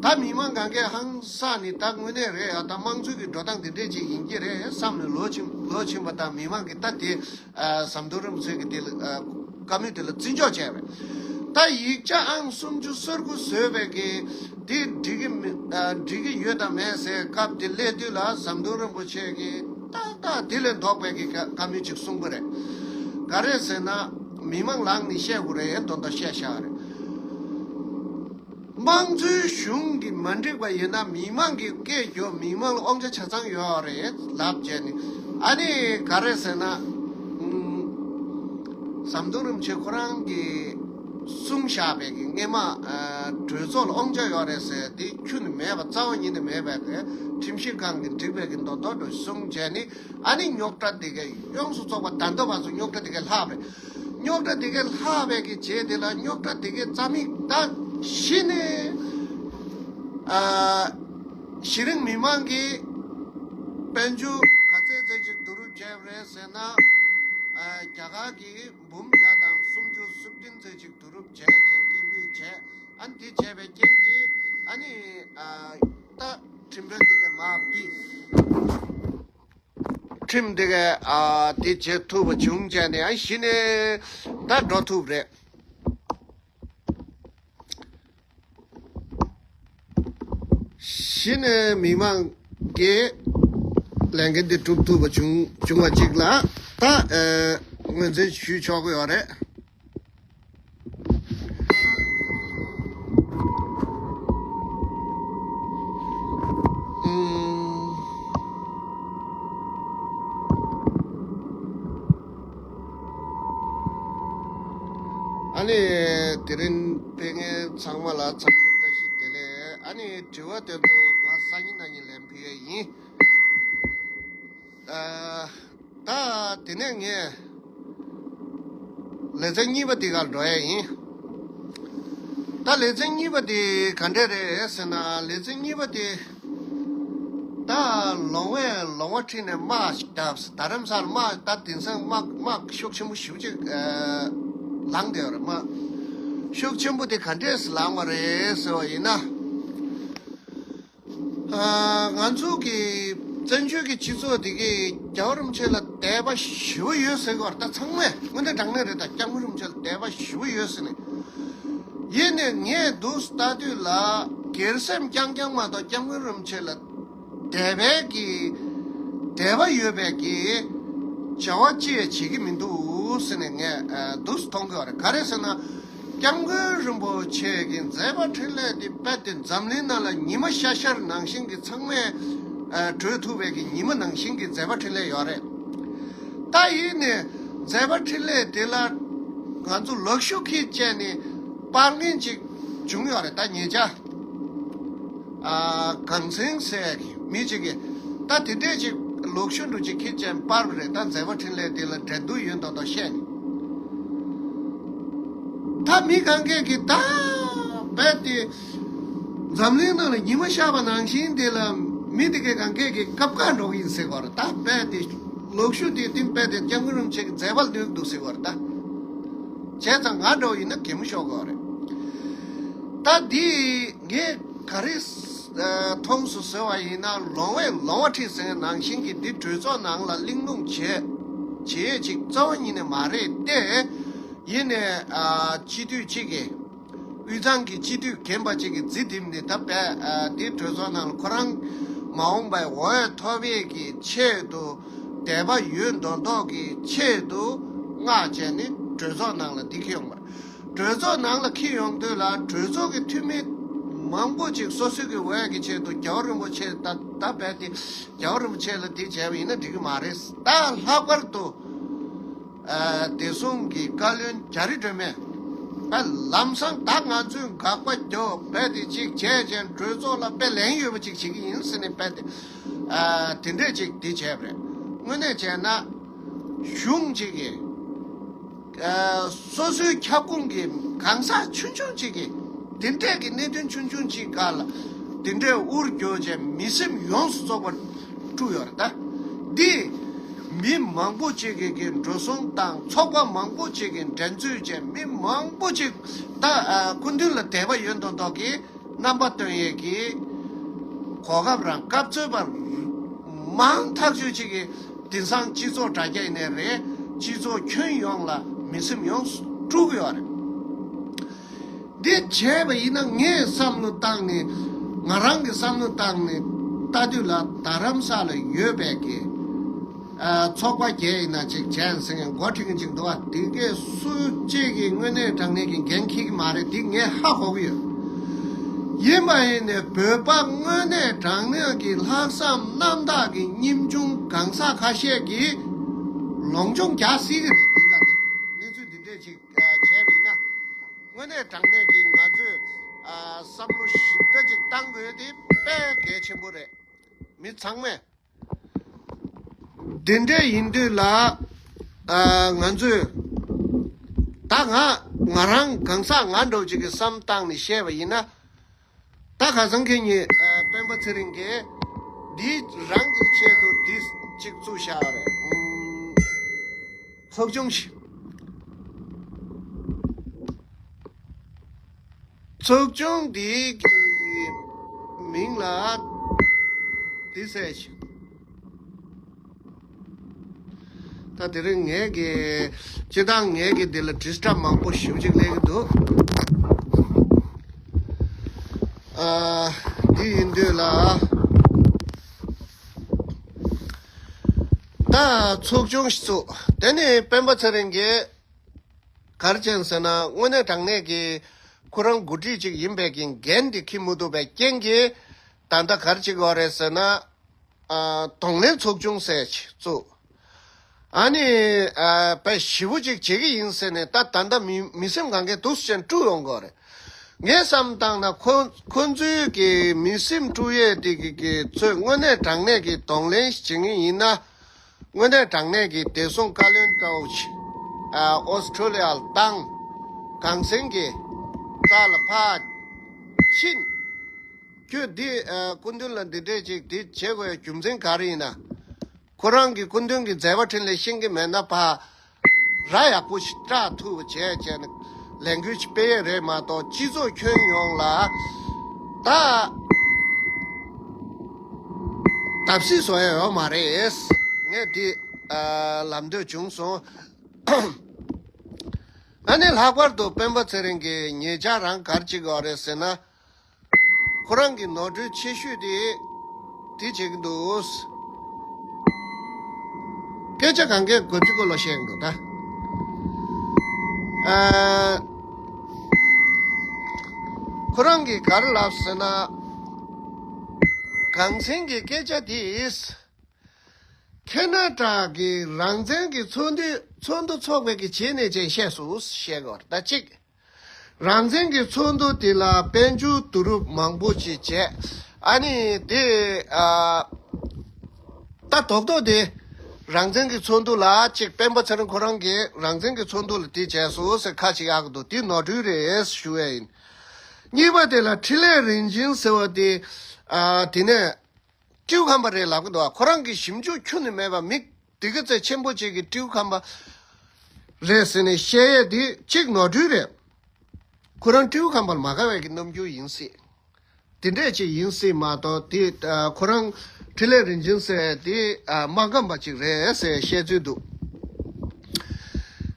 ད་མི་མང་གང་གས་ཧང་སངས་ནས་ད་དངོས་གནས་རེད་ཨ། ད་དམངས་གཙོའི་གི་འགྲོ་སྟངས་དེ་འདྲས་ཅིག་ཡིན་གྱི་རེད་བསམ་ནས་ལོ་ཕྱིན་ལོ་ཕྱིན་པ་དང་མི་མང་གིས་ད་དེ་ཨ་ཟམ་གདོང་རིན་པོ་ཆེ་གི་དེ་ལ་ཨ་བཀའ་མོལ་དེ་ལ་བརྩི་འཇོག་བྱས་པས། ད་ཡིག་ཆ་ཨང་སུམ་ཅུ་སོ་དགུ་བཟོས་པའི་གི་དེ་འགྲིག་གི་མི་ཨ་འགྲིག་གི་ཡོད་དམ་མེད་ཟེར་སྐབས་དེ་སླེབས་དུས་ལ་ཟམ་གདོང་རིན་པོ་ཆེ་གིས་ཏག་ཏག་དེ་ལས་ལྡོག་པའི་གི་བཀའ་བཀའ་མོལ་ཅིག་གསུངས་པ་རེད། ག་རེ་ཟེར་ན་མི་མང་ལངས་ནས་བཤད་དགོས་རེད། མདོག་མདོག་བཤད་བཞག་རེད། དམངས་གཙོའི་གཞུང་གིས་མ་འགྲིག་པ་ཡིན་ན་མི་མང་གིས་སྐད་རྒྱོབ། མི་མང་ལ་དབང་ཆ་ཆ་ཚང་ཡོད་རེད་ལབ་བྱས་ནས། ཨ་ནི་ག་རེ་ཟེར་ན། ཨུམ། ཟམ་གདོང་རིན་པོ་ཆེ་ཁོ་རང་གིས་གསུངས་བཞག་པའི་གི་སྔས་མ་ཨ་གྲོས་ཚོགས་ལ་དབང་ཆ་ཡོད་རེད་ཟེར་དེ་ཁྱོན་ནས་མེད་པ། རྩ་བ་ཉིད་ནས་མེད་པའི་གི་ཁྲིམས་ཞིབ་ཁང་གིས་འགྲིག་པའི་གི་མདོག་མདོག་འདྲ་གསུངས་བྱས་ནས། ཨ་ནི་རྙོག་དྲ་དེ་གས་ཡོངས་སུ་རྫོགས་པ་ད་ལྟ་བར་དུ་རྙོག་དྲ་དེ་གས་ལྷག་པ་རེད། རྙོག་དྲ་དེ་གས་ལྷག་པའི་གི་རྗེས་དེ་ལ་རྙོག་དྲ་དེ་གས་རྩ་མེད་ད་གཞི་ནས་ཨ་གཞི་རིམ་མི་མང་གིས་དཔལ་འབྱོར་ག་ཚད་ཚད་ཅིག་བསྡུ་རུབ་བྱས་པ་རེད་ཟེར་ན། ཨ་རྒྱ་གར་གྱི་འབུམ་བརྒྱ་དང་སུམ་ཅུ་སོ་བདུན་ཚད་ཅིག་བསྡུ་རུབ་བྱས་ཀྱང་སྐད་འབོད་བྱས། ཨ་ནི་དེ་བྱས་པའི་རྐྱེན་གྱིས་ཨ་ནི་ཨ་ད་ཁྲིམས་དཔོན་དེ་གས་མར་ཕུད། ཁྲིམས་དེ་གས་ཨ་དེ་བྱེད་ཐུབ་པ་བྱུང་བྱས་ནས་ཨ་གཞི་ནས་ད་འགྲོ་ཐུབ་རེད། གཞི་ནས་མི་མང་གིས་ལས་འགན་དེ་སྒྲུབ་ཐུབ་པ་བྱུང་བྱུང་བ་ཅིག་ལ་ད་ཨ་ངོས་འཛིན་ཞུས་ཆོག་གི་ཡོད་རེད། ཨུམ། ཨ་ནི་དེ་རིང་ཕེབས་མཁན་ཚང་མ་ལ་འཚམས་འདྲི་བཀྲ་ཤིས་བདེ་ལེགས། ཨ་ནི་དྲི་བ་དེ་ཚོ་ང་སང་ཉིན་གནངས་ཉིན་ལན་ཕུལ་ཡས་ཡིན། ཨ། ད་དེ་ནས་ངས་ལེ་ཚན་གཉིས་པ་དེ་གར་འགྲོ་ཡས་ཡིན། ད་ལེ་ཚན་གཉིས་པ་དེ་ག་འདྲས་རེད་ཟེར་ན། ལེ་ཚན་གཉིས་པ་དེ་ད་ལོང་བས་ལོང་བ་ཁྲིད་ནས་དམག་ཞིག་བརྒྱབ། རྡ་རམ་ས་ལ་དམག་ད་དེང་སང་དམག་དམག་ཤུགས་ཆེན་པོ་ཞེ་པོ་ཅིག་ཨ་ལངས་བསྡད་ཡོད་རེད། དམག་ཤུགས་ཆེན་པོ་དེ་ག་འདྲས་སེ་ལངས་པ་རེད་ཟེར་བ་ཡིན་ན། ཨ། ང་ཚོ་གི་བཙན་བྱོལ་གྱི་སྤྱི་ཚོགས་འདི་གི་རྒྱལ་བ་རིན་པོ་ཆེ་ལ་དད་པ་ཞེ་པོ་ཡོད་ཟེར་གི་ཡོད་རེད། ད་ཚང་མས་དངོས་གནས་དྲང་གནས་རེད། ད་སྐྱབས་མགོན་རིན་པོ་ཆེ་ལ་དད་པ་ཞེ་པོ་ཡོད་ཟེར་ནས། ཡིན་ནའི་ངས་འདུག་ལྟ་དུས་ལ་སྒེར་སེམས་རྐྱང་རྐྱང་མ་གཏོགས་སྐྱབས་མགོན་རིན་པོ་ཆེ་ལ་དད་པའི་གི་དད་པ་ཡོད་པའི་གི་བྱ་བ་ཅི་ཡང་བྱེད་ཀྱི་མི་འདུག་ཟེར་ནས་ངས་ཨ་འདུག་མཐོང་གི་ཡོད་རེད། ག་རེ་ཟེར་ན། སྐྱབས་མགོན་རིན་པོ་ཆེ་གི་མཛད་པ་འཕྲིན་ལས་དེ་རྦད་དེ་འཛམ་གླིང་ནང་ལ་ཉི་མ་ཤར་ཤར་ནང་བཞིན་གྱི་ཚང་མས་ཨ་གྲོལ་ཐུབ་པའི་གི་ཉི་མ་ནང་བཞིན་གྱི་མཛད་པ་འཕྲིན་ལས་ཡོད་རེད། ད་ཡིན་ནའི་མཛད་པ་འཕྲིན་ལས་དེ་ལ་ང་ཚོ་ལག་ཤུབས་ཁྱེར་བྱས་ནས་སྤར་མཁན་ཅིག་བྱུང་ཡོད་རེད། ད་ཉེ་ཆར། ཨ། གངས་སེང་ཟེར་ཡ་གི་མི་གཅིག་གིས་ད་དེ་འདྲས་ཅིག་ལག་ཤུབས་འདྲ་ཅིག་ཁྱེར་བྱས་སྤར་བ་རེད། ད་མཛད་པ་འཕྲིན་ལས་དེ་ལ་འགྲན་བསྡུར་ཡོད་མདོག་མདོག་བཤད་ནས། ད་མི་གང་གས་ཀྱིས་ད་རྦད་དེ་ འཛམ་གླིང་ནང་ལ་ཉི་མ་ཤར་བ་ནང་བཞིན་དེ་ལ་མི་དེ་གའི་གང་གས་ཀྱི་སྐབས་འགར་འགྲོ་གི་ཡིན་ཟེར་གོ་རེད། ད་དཔེ་དེ་ལོག་ཤུགས་དེ་དེ་དཔེ་དེ་སྐྱབས་མགོན་རིན་པོ་ཆེ་གི་མཛད་པ་ལ་ལྟོས་འདུག་ཟེར་གོ་རེད་ད། བྱས་ཙང་ང་འདྲ་བོ་ཡིན་ན་གད་མོ་ཤོར་གོ་རེད། ད་འདི་ངས་ག་རེ་མཐོང་སོང་ཟེར་བ་ཡིན་ན། ལོང་བས་ལོང་བ་ཁྲིད་ཟེར་ནང་བཞིན་གྱི་འདི་གྲོས་ཚོགས་ནང་ལ་གླེང་སློང་བྱེད་བྱེད་ཅིག་རྩ་བ་ཉིད་ནས་མ་རེད་དེ། ཡིན་ནས་ཨ་སྤྱི་འཐུས་གཅིག་གིས། དབུས་གཙང་གི་སྤྱི་འཐུས་རྒན་པ་གཅིག་གིས་རྫི་དེབ་ནི་ད་བས་ཨ་དེ་གྲོས་ཚོགས་ནང་ལ་ཁོ་རང་མ་འོངས་པའི་འོས་ཐོབ་ཡས་ཀྱི་ཆེད་དུ་དད་པ་ཡོད་མདོག་མདོག་གི་ཆེད་དུ་མངགས་བྱས་ནས་གྲོས་ཚོགས་ནང་ལ་འདི་འཁྱེར་ཡོང་བ་རེད། གྲོས་ཚོགས་ནང་ལ་འཁྱེར་ཡོང་དུས་ལ་གྲོས་ཚོགས་ཀྱི་འཐུས་མི་མང་པོ་ཅིག་སོ་སོའི་གི་འོས་ཀྱི་ཆེད་དུ་རྒྱལ་བ་རིན་པོ་ཆེ་ད་ད་བས་དེ་རྒྱལ་བ་རིན་པོ་ཆེ་ལ་འདི་བྱས་པ་ཡིན་ན་འགྲིག་གི་མ་རེད། ད་ལྷག་པར་དུ། ཨ་བདེ་སྲུང་གི་བཀའ་བློན་རྒྱ་རི་སྒྲོལ་མས། ཨ་ལམ་སང་ད་ང་ཚོས་དགག་པ་རྒྱོབ་བས་དེ་གཅིག་བྱས་ཅན་གྲོས་ཚོགས་ལ་དཔེ་ལན་ཡོད་པ་ཅིག་བྱེད་ཀྱི་ཡིན་ཟེར་ནས་བས་དེ་ཨ་དེ་འདྲས་ཅིག་དེ་བྱས་པ་རེད། དངོས་གནས་བྱས་ན་གཞུང་གཅིག་གིས་ཨ་སོ་སོའི་ཁྱབ་ཁོངས་ཀྱི་གང་ཟག་ཆུང་ཆུང་གཅིག་གིས་དེ་འདྲས་ཀྱི་གནད་དོན་ཆུང་ཆུང་གཅིག་སྒང་ལ་དེ་འདྲས་དབུར་རྒྱོབ་ཅན་མི་སེམས་ཡོངས་སུ་རྫོགས་པར། བཀྲུས་ཡོད་རེད་ད། འདི་མི་མང་པོ་ཅིག་གིས་ཀྱི་འགྲོ་སོང་བཏང་། ཚོགས་པ་མང་པོ་ཅིག་གིས་འགྲན་རྩོད་བྱས། མི་མང་པོ་ཅིག་ད་ཨ་སྐུ་མདུན་ལ་དད་པ་ཡོད་མདོག་མདོག་གིས་རྣམ་པ་སྟོན་ཡས་ཀྱི་གོ་སྐབས་རང་སྐབས་འཚོལ་བ་མང་ཐག་ཆོད་ཅིག་གིས་དེང་སང་སྤྱི་ཚོགས་དྲ་རྒྱ་ཡིན་ནའི་རེད། སྤྱི་ཚོགས་ཁྱོན་ཡོངས་ལ་མི་སེམས་ཡོངས་སུ་དཀྲུགས་ཡོད་རེད། འདི་བྱས་པ་ཡིན་ན་ངས་བསམ་བློ་བཏང་ནས། ང་རང་གི་བསམ་བློ་བཏང་ནས་ལྟ་དུས་ལ་རྡ་རམ་ས་ལ་ཡོད་པའི་གི་ཨ་ཚོགས་པ་བརྒྱད་ཡིན་ན་ཅིག་བྱས་ཟིན་འགོ་ཁྲིད་མཁན་ཅིག་འདུག་བ། དེ་གས་སུ་གཅིག་གིས་དངོས་གནས་དྲང་གནས་ཀྱི་འགན་འཁྱེར་གྱི་མ་རེད། འདི་ངས་ཧ་གོ་གི་ཡོད། ཡིན་པ་ཡིན་ནས་བོད་པ་དངོས་གནས་དྲང་གནས་ཀྱི་ལྷག་བསམ་རྣམ་དག་གི་ཉམ་ཆུང་གང་ཟག་ཁ་ཤས་ཀྱིས་ལོང་སྦྱོང་རྒྱག་སྲིད་ཀྱི་རེད། འདི་ག་དེ་གནས་ཚུལ་འདི་འདྲས་ཅིག་བྱས་པ་ཡིན་ན། དངོས་གནས་དྲང་གནས་ཀྱི་ང་ཚོས་ཨ་བསམ་བློ་ཞིབ་ཕྲ་ཅིག་བཏང་དགོས་དེ་དཔེ་གལ་ཆེན་པོ་རེད། མི་ཚང་མས་འདི་འདྲས་ཡིན་དུས་ལ་ཨ་ང་ཚོས་ད་ང་ང་རང་གང་ཟག་ང་འདྲ་བོ་ཅིག་གི་བསམ་བཏང་ནས་བཤད་པ་ཡིན་ན། ད་ཁ་སང་ཁེ་ཉིན་ཨ་སྤེན་པ་ཚེ་རིང་གིས་འདི་རང་གི་ཆེད་དུ་འདི་གཅིག་བཙུགས་བཞག་རེད། ཚོགས་ཆུང་ཞིག་ཚོགས་ཆུང་འདི་གི་མིང་ལ་འདི་ཟེར་ཞིག་ད་དེ་རིང་ངས་ཀྱི་སྤྱི་བཏང་ངས་ཀྱི་འདི་ལ་ཌི་སི་ཊབ་མང་པོ་ཞེ་པོ་ཅིག་སླེབས་ཀྱི་འདུག་ཨ་འདི་ཡིན་དུས་ལ་ད་ཚོགས་ཆུང་ཞིག་བཙུགས། དེ་ནི་སྤེན་པ་ཚེ་རིང་གིས་ག་རེ་བྱས་ཟེར་ན། དངོས་གནས་དྲང་གནས་ཀྱི་ཁོ་རང་འགོ་ཁྲིད་ཅིག་ཡིན་པའི་གི་འགན་དེ་འཁྱེར་མི་ཐུབ་པའི་རྐྱེན་གྱིས་ད་ལྟ་ག་རེ་བྱེད་དགོས་རེད་ཟེར་ན། ཨ་གདོང་ལེན་ཚོགས་ཆུང་ཟེར་ཅིག་བཙུགས། ཨ་ནི་ཨ་དཔེ་ཞེ་པོ་ཅིག་བྱེད་ཀྱི་ཡིན་ཟེར་ནས་ད་ད་ལྟ་མི་མི་སེམས་གང་གའི་འདུག་སེ་བྱས་དཀྲུག་ཡོང་གི་རེད། ངས་བསམ་བཏང་ན་ཁོ་ཁོ་ཚོའི་གི་མི་སེམས་དཀྲུག་ཡས་དེ་གི་གི་ཚོས་དངོས་གནས་དྲང་གནས་ཀྱི་གདོང་ལེན་བྱེད་ངེས་ཡིན་ན། དངོས་གནས་དྲང་གནས་ཀྱི་བདེ་སྲུང་བཀའ་བློན་འདྲ་བོ་ཞིག་ཨ་ཨོ་སི་ཁྲུ་ལི་ཡ་ལ་བཏང་། གངས་སེང་གི་རྩ་ལ་ཕར་ཕྱིན། ཁྱོད་འདི་ཨ་སྐུ་མདུན་ལ་འདི་འདྲས་ཅིག་འདི་བྱེད་དགོས་རྒྱུ་མཚན་ག་རེ་ཡིན་ན། ཁོ་རང་གི་སྐུ་མདུན་གྱི་མཛད་པ་འཕྲིན་ལས་ཤེས་ཀྱི་མེད་ན་ཕར་ར་ཡག་པོ་ཞིག་བསྒྲགས་ཐུབ་པ་བྱས་བྱས་ནས་ལས་འགུལ་ཞིག་སྤེལ་ཡས་རེད་མ་གཏོགས། སྤྱི་ཚོགས་ཁྱོན་ཡོངས་ལ་ད་བརྡབ་གསིག་བཟོ་ཡས་ཡོད་མ་རེད། ངས་འདི་ཨ་ལབ་འདོད་བྱུང་སོང་། ཨ་ནི་ལྷག་པར་དུ་སྤེན་པ་ཚེ་རིང་གིས་ཉེ་ཆར་རང་ག་རེ་བྱེད་ཀྱི་ཡོད་རེད་ཟེར་ན། ཁོ་རང་གི་ནོར་འཁྲུལ་ཆེ་ཤོས་དེ་དེ་བྱེད་ཀྱི་འདུག་སྐད་ཆ་གང་གའི་གོ་ཚིག་གོ་ལོ་བཤད་ཀྱི་འདུག་ད། ཨ་ཁོ་རང་གིས་ག་རེ་ལབ་ཟེར་ན། གངས་སེང་གི་སྐད་ཆ་དེ། ཁེ་ན་ཌ་གི་རང་བཙན་གྱི་ཚོགས་འདུ་ཚོགས་འདུ་འཚོགས་པའི་གི་རྗེས་ནས་ཅིག་བཤད་སོང་བཤད་དགོས་རེད་ད་གཅིག་རང་བཙན་གྱི་ཚོགས་འདུ་དེ་ལ་དཔལ་འབྱོར་བསྡུ་རུབ་མང་པོ་ཅིག་བྱས། ཨ་ནི་དེ་ཨ་ད་རྡོག་རྡོག་དེ་རང་བཙན་གྱི་ཚོགས་འདུ་ལ་ཅིག་སྤེན་པ་ཚེ་རིང་ཁོ་རང་གིས་རང་བཙན་གྱི་ཚོགས་འདུ་ལ་དེ་བྱས་སོང་ཟེར་ཁ་ཅིག་གཡར་གི་འདུག་དེ་ནོར་འཁྲུལ་རེད་ཞུ་ཡས་ཡིན། གཉིས་པ་དེ་ལ་འཕྲིན་ལས་རིན་ཆེན་ཟེར་བ་དེ། ཨ། དེ་ནས་སྤྲེའུ་ཁམས་པ་རེད་ལབ་ཀྱི་འདུག་ཁོ་རང་གི་ཞིབ་འཇུག་ཁྱོན་ནས་མེད་པ། མི་དེ་ག་ཚད་ཆེན་པོ་ཅིག་གི་སྤྲེའུ་ཁམས་པ་རེད་ཟེར་ནས་བཤད་ཡས་དེ་གཅིག་ནོར་འཁྲུལ་རེད། ཁོ་རང་སྤྲེའུ་ཁམས་པ་ལ་མ་དགའ་བའི་གི་རྣམ་འགྱུར་ཡིན་སྲིད། དེ་འདྲས་ཅིག་ཡིན་སྲིད་མ་གཏོགས་དེ། ཨ། ཁོ་རང་འཕྲིན་ལས་རིན་ཆེན་ཟེར་དེ། ཨ། སྨར་ཁམས་པ་ཅིག་རེད་ཟེར་བཤད་ཚུལ་འདུག་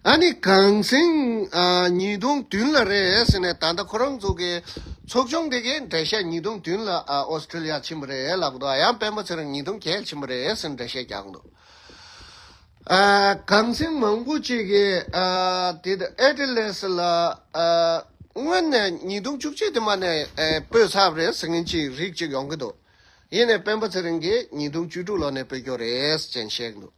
ཨ་ནི་གངས་སེང་། ཨ། ཉིས་སྟོང་བདུན་ལ་རེད་ཟེར་ནས། ད་ལྟ་ཁོ་རང་ཚོ་གི་ཚོགས་ཆུང་དེ་གའི་འགྲེལ་བཤད། ཉིས་སྟོང་བདུན་ལ། ཨ། ཨོ་སི་ཀྲི་ལི་ཡ་ཕྱིན་པ་རེད་ལབ་འདུག་ཡང་སྤེན་པ་ཚེ་རིང་ཉིས་སྟོང་བརྒྱད་ཕྱིན་པ་རེད་ཟེར་ནས་འགྲེལ་བཤད་རྒྱག་འདུག་ཨ། གངས་སེང་མང་པོ་ཅིག་གིས། ཨ། དེ་ཨེ་ཌི་ལེ་སི་ལ། ཨ། སྔོན་ནས་ཉིས་སྟོང་བཅུ་གཅིག་དེ་མ་ནས། ཨ། སྤོས་ཚར་བ་རེད་ཟེར་མཁན་ཅིག་རིགས་ཅིག་ཡོང་གི་འདུག་ཡིན་ནའི་སྤེན་པ་ཚེ་རིང་གིས་ཉིས་སྟོང་བཅུ་དྲུག་ལོ་ནས་སྤོས་ཀྱོག་རེད་ཟེར་བཤད་གི་འདུག་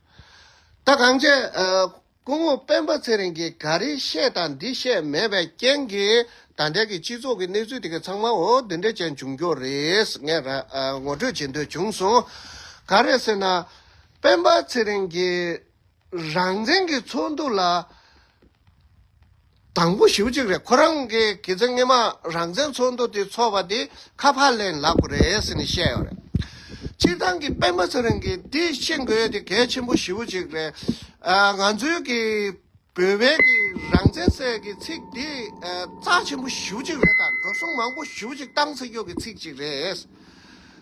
ད་གང་བྱས། ཨ། སྐུ་ངོ་སྤེན་པ་ཚེ་རིང་གིས་ག་རེ་བཤད་དང་འདི་བཤད་མེད་པའི་རྐྱེན་གྱིས། ད་ལྟའི་གི་སྤྱི་ཚོགས་ཀྱི་གནས་ཚུལ་དེ་ག་ཚང་མ་འོ་འདི་འདྲ་ཅན་བྱུང་ཀྱོག་རེད། ངས་ར། ཨ། ངོ་སྤྲོད་བྱེད་འདོད་བྱུང་སོང་། ག་རེ་ཟེར་ན། སྤེན་པ་ཚེ་རིང་གིས་རང་བཙན་གྱི་ཚོགས་འདུ་ལ་དང་པོ་ཞེ་པོ་ཅིག་རེད། ཁོ་རང་གིས་གི་ཚེ་སྔས་མ་རང་བཙན་ཚོགས་འདུ་དེ་ཚོགས་པ་དེ་ཁ་ཕར་ལེན་ལབ་དགོས་རེད་ཟེར་ནས་བཤད་ཡོད་རེད། སྤྱིར་བཏང་གི་སྤེན་པ་ཚེ་རིང་གིས་འདི་ཤེས་དགོས་ཡ་དེ་གལ་ཆེན་པོ་ཞེ་པོ་ཅིག་རེད། ཨ། ང་ཚོའི་གི་བོད་པའི་གི་རང་བཙན་ཟེར་གི་ཚིག་འདི། ཨ། རྩ་ཆེན་པོ་ཞེ་པོ་ཅིག་རེད་དང་། འགྲོ་སོང་མང་པོ་ཞེ་པོ་ཅིག་བཏང་ཚར་ཀྱོག་གི་ཚིག་ཅིག་རེད།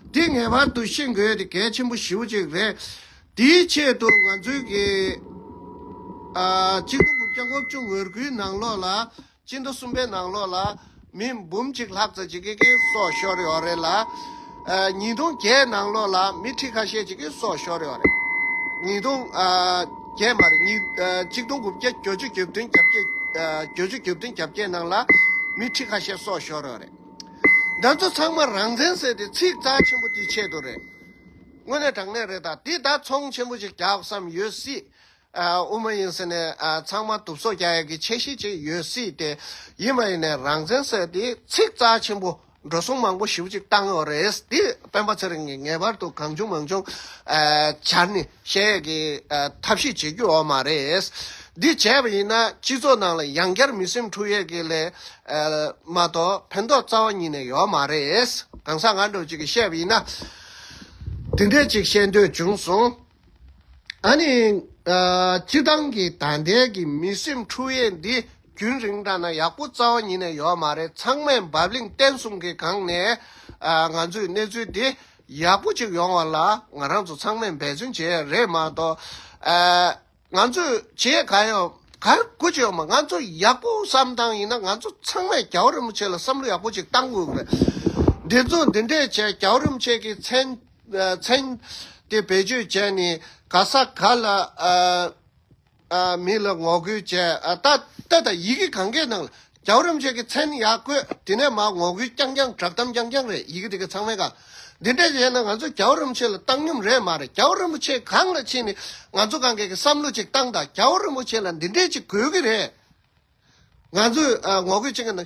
འདི་ངེས་པར་དུ་ཤེས་དགོས་ཡ་དེ་གལ་ཆེན་པོ་ཞེ་པོ་ཅིག་རེད། དེའི་ཆེད་དུ་ང་ཚོའི་གི། ཨ། གཅིག་སྟོང་དགུ་བརྒྱ་ལྔ་བཅུ་ང་དགུའི་ནང་ལོགས་ལ། སྤྱི་ཟླ་གསུམ་པའི་ནང་ལོགས་ལ་མི་འབུམ་གཅིག་ལྷག་ཙམ་ཅིག་གི་གི་སྲོག་ཤོར་ཡོད་རེད་ལ། ཨ། ཉིས་སྟོང་བརྒྱད་ནང་ལོགས་ལ་མི་ཁྲི་ཁ་ཤས་ཅིག་གི་སྲོག་ཤོར་ཡོད་རེད། ཉིས་སྟོང་། ཨ། བརྒྱད་མ་རེད། ཉིས། ཨ། གཅིག་སྟོང་དགུ་བརྒྱ་བརྒྱད་ཅུ་གྱ་བདུན་གྱ་བརྒྱད། ཨ། བརྒྱད་ཅུ་གྱ་བདུན་གྱ་བརྒྱད་ནང་ལ་མི་ཁྲི་ཁ་ཤས་སྲོག་ཤོར་ཡོད་རེད། འདི་ཚོ་ཚང་མ་རང་བཙན་ཟེར་དེ་ཚིག་རྩ་ཆེན་པོ་དེའི་ཆེད་དུ་རེད། དངོས་གནས་དྲང་གནས་རེད། ད་འདི་ད་ཚོང་ཆེན་པོ་ཅིག་རྒྱག་བསམ་ཡོད་སྲིད། ཨ། དབུ་མ་ཡིན་ཟེར་ནས། ཨ། ཚང་མ་དུབ་སོ་རྒྱག་ཡ་གི་འཆར་གཞི་ཅིག་ཡོད་སྲིད་དེ། ཡིན་མ་ཡིན་ནས་རང་བཙན་ཟེར་དེ་ཚིག་རྩ་ཆེན་པོ། འགྲོ་སོང་མང་པོ་ཞེ་པོ་ཅིག་བཏང་ཡོད་རེད། དེ་སྤེན་པ་ཚེ་རིང་གིས་ངེས་པར་དུ་གང་བྱུང་མང་བྱུང་། ཨ། སྦྱར་ནས་བཤད་ཡས་ཀྱི། ཨ། ཐབས་ཤེས་བྱེད་རྒྱུ་ཡོད་མ་རེད། འདི་བྱས་པ་ཡིན་ན་སྤྱི་ཚོགས་ནང་ལ་ཡང་བསྐྱར་མི་སེམས་འཁྲུག་ཡས་ཀྱི་ལས། ཨ། མ་གཏོགས་ཕན་ཐོགས་རྩ་བ་ཉིད་ནས་ཡོད་མ་རེད། གང་ཟག་ང་འདྲ་བོ་ཅིག་གིས་བཤད་པ་ཡིན་ན། དེ་འདྲས་ཅིག་བཤད་འདོད་བྱུང་སོང་། ཨ་ནི། ཨ། སྤྱིར་བཏང་གི་ད་ལྟའི་གི་མི་སེམས་འཁྲུག་ཡས་འདི་རྒྱུན་རིང་དྲགས་ན་ཡག་པོ་རྩ་བ་ཉིད་ནས་ཡོད་མ་རེད། ཚང་མས་བབ་བརླིང་བརྟན་གསུམ་གྱི་སྒང་ནས། ཨ། ང་ཚོའི་གནས་ཚུལ་འདི་ཡག་པོ་ཅིག་ཡོང་བ་ལ་ང་རང་ཚོ་ཚང་མས་འབད་བརྩོན་བྱེད་ཡས་རེད་མ་གཏོགས། ཨ། ང་ཚོས་བྱེད་ག་ཡོད་ག་རེ་དགོས་ཀྱི་ཡོད་མ། ང་ཚོ་ཡག་པོ་བསམ་སྟངས་ཡིན་ན་ང་ཚོ་ཚང་མས་རྒྱལ་བ་རིན་པོ་ཆེ་ལ་བསམ་བློ་ཡག་པོ་ཅིག་བཏང་དགོས་ཀྱི་རེད། འདི་ཚོ་འདི་འདྲས་བྱས་རྒྱལ་བ་རིན་པོ་ཆེ་གི་མཚན། ཨ། མཚན་དེ་བེད་སྤྱོད་བྱས་ནས་ག་ས་ག་ལ། ཨ། ཨ། མི་ལ་ངོ་རྒོལ་བྱས། ཨ། ད་ལྟ་ད་ཡི་གེ་གང་གའི་ནང་ལ་རྒྱལ་བ་རིན་པོ་ཆེ་གི་མཚན་ཡར་བཀོད། དེ་ནས་མར་ངོ་རྒོལ་རྐྱང་རྐྱང་། བསྒྲགས་གཏམ་རྐྱང་རྐྱང་རེད། ཡི་གེ་དེ་ག་ཚང་མའི་སྒང་། འདི་འདྲས་བྱས་ན་ང་ཚོ་རྒྱལ་བ་རིན་པོ་ཆེ་ལ་བཏང་སྙོམས་རེད་མ་རེད། རྒྱལ་བ་རིན་པོ་ཆེ་སྒང་ལ་ཕྱིན་ནས་ང་ཚོ་སྒང་གའི་བསམ་བློ་ཅིག་བཏང་དང་། རྒྱལ་བ་རིན་པོ་ཆེ་ལ་འདི་འདྲས་ཅིག་དགོས་ཀྱི་རེད། ང་ཚོས། ཨ། ངོ་རྒོལ་བྱེད་མཁན་ནི།